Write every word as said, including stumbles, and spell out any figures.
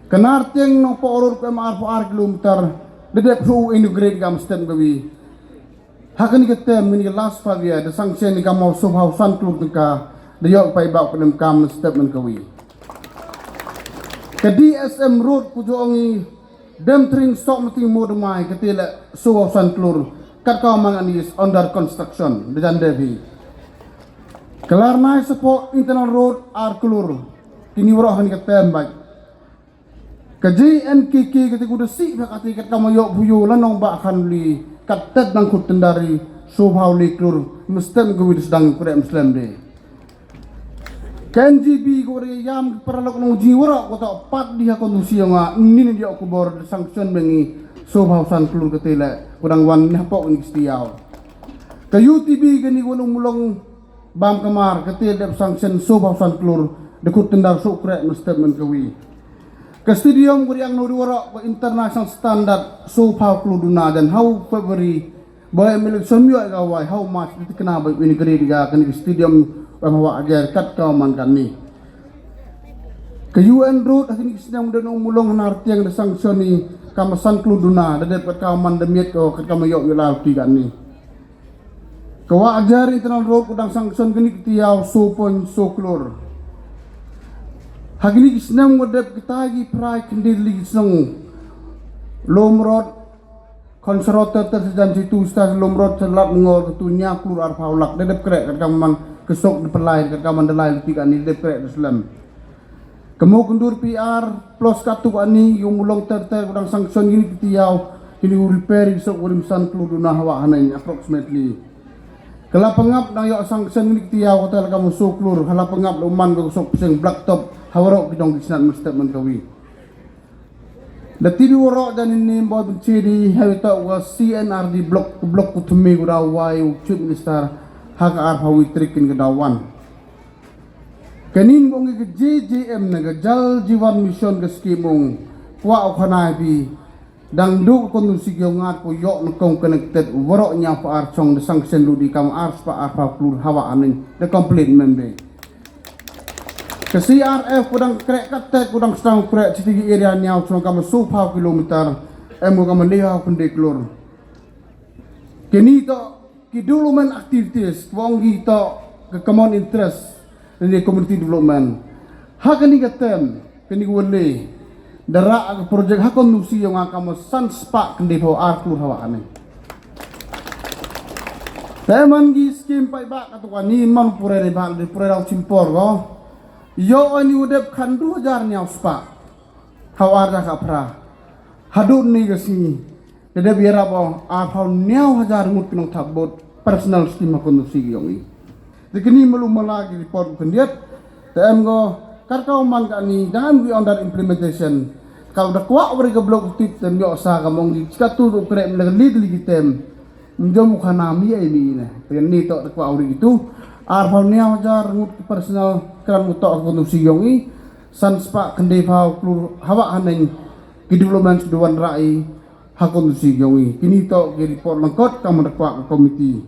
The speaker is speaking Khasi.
Ka Nartiang Nongpoh Road ka em arphew ar kilometer da dep shu inaugurate ka mynstep mynkawi. Ha kane ka term, kane ka last five year da sanction ïa ka mo sawphew san klur tyngka, da ïoh paidbah u pyndem kam mynstep mynkawi. Ka D S M Road, ka jong ngi Demtring Sohmynting Moodymmai, kata leh sawphew san klur, kat ka man kane is under construction, da jan dep hi. Ka Larnai Sohpoh Internal Road ar klur, kine waroh ha kane ka term bad. Ka J N K K kata ka da sih bha kata, kat ka ma ïoh Bhuiaw la nongbah Khanduli, kat tet nang khut tendari, sawphew le klur, mynstep mynkawi da sdang khreh mynslem de. Ka N G B ka da ïam paralok nongji waroh, ka toh pat di ha konstituensi jong nga, nin ïoh khubor da sanction ba ngi sawphew san klur kata leh, ka dang wan na pok ni stiaw. Ka U T B kane ka Nongmulong Bam Kamar, kata dep sanction sawphew san klur, da khut tendar suk khreh mynstep mynkawi. Ka stadium ka riang no di waroh, ka international standard, sawphew klur duna, jan haw February, ba em election ïoh ka wai, haw March, di tikna ba inaugurate ka, kane ka stadium, ba em hawa ajar, kat ka man kane. Ka U N Road, ha kane ka snem da Nongmulong ha Nartiang da sanction ni, ka ma san klur duna, da dep kat ka man da miet ko, kat ka ma ïoh ïoh la ti kane. Ka Wah Ajer Internal Road ka dang sanction kine ki tiaw sawphew san klur. Ha kine ki snem ka dep kita ki phra khyndiat tylli ki shnong. Lum Road, Khonsarot ter ter Sajan Situ, Stas Lum Road, Salat Mengor, katu hynñiew klur arphew lak. Da dep khreh kat ka man ka sok da pynlai, kat ka man da lai lynti kane da dep khreh da slem. Ka Mawkyndur P R plus katu kane, ïa u Mulong ter ter, ka dang sanction kine ki tiaw, kine u repair, ïa u sok u rim san klur duna hawa haneng approximately. Ka Lapangap dang ïoh sanction kine ki tiaw, kata la ka ma saw klur, ha Lapangap la u man ka sok pseng blacktop, ha waroh ki dong ki snat mynstep mynkawi. Da ti di waroh jan ini, Mboh Pynche, di ha ïa u ka C and R D block, block ka thymmai ka daw wai u Chief Minister, ha ka arphew wi tarik kane ka daw wan. Kane ngi ong ka J J M ne ka Jal Jeevan Mission ka skim, ong kwah u khana ïa phi, dang duh ka konstituensi ka jong nga ko ïoh nyngkong connected waroh hynñiewphew ar chong da sanction lut di kam arspah arphew klur hawa haneng da complete mem de. Ka C R F ka dang khreh kat te, ka dang sdang khreh siti ki area hynñiew chong, ka ma sawphew kilometer, em ko ka ma liphew khyndai klur. Kine to ki development activities, ka ong ki to ka common interest, ne community development. Ha kane ka term, kane ka wan leh, da rah ka project ha konstituensi jong nga ka ma san spah khyndai phew ar klur hawa haneng. Te man ki skim paidbah katu kane man pure ne bha, pure daw chim por ko. Ïoh ani u dep khatduh hajar hynñiew spah. Haw ar hajar khatphra. Haduh kane ka sngi, da dep ïarap o arphew hynñiew hajar ngut ki nongthap vote, personal skim ha konstituensi ka jong i. Te kine malu mala ki report khyndiat, te em ko, kat ka man kane, dang em ki under implementation. Ka da kwah u ri ka block u tip, te ym ïoh sa ka mong di, katu ruh khreh mynta ka leit leit ki term. Ym jom u khana mi ai mi ne. Te kane to da kwah u ri kitu. Arphew hynñiew hajar ngut ki personal, kren u to ha konstituensi ka jong i. San spah khyndai phew klur hawa haneng ki development ki da wanrah i ha konstituensi ka jong i. Kine to ki report lyngkot ka man da kwah ka committee.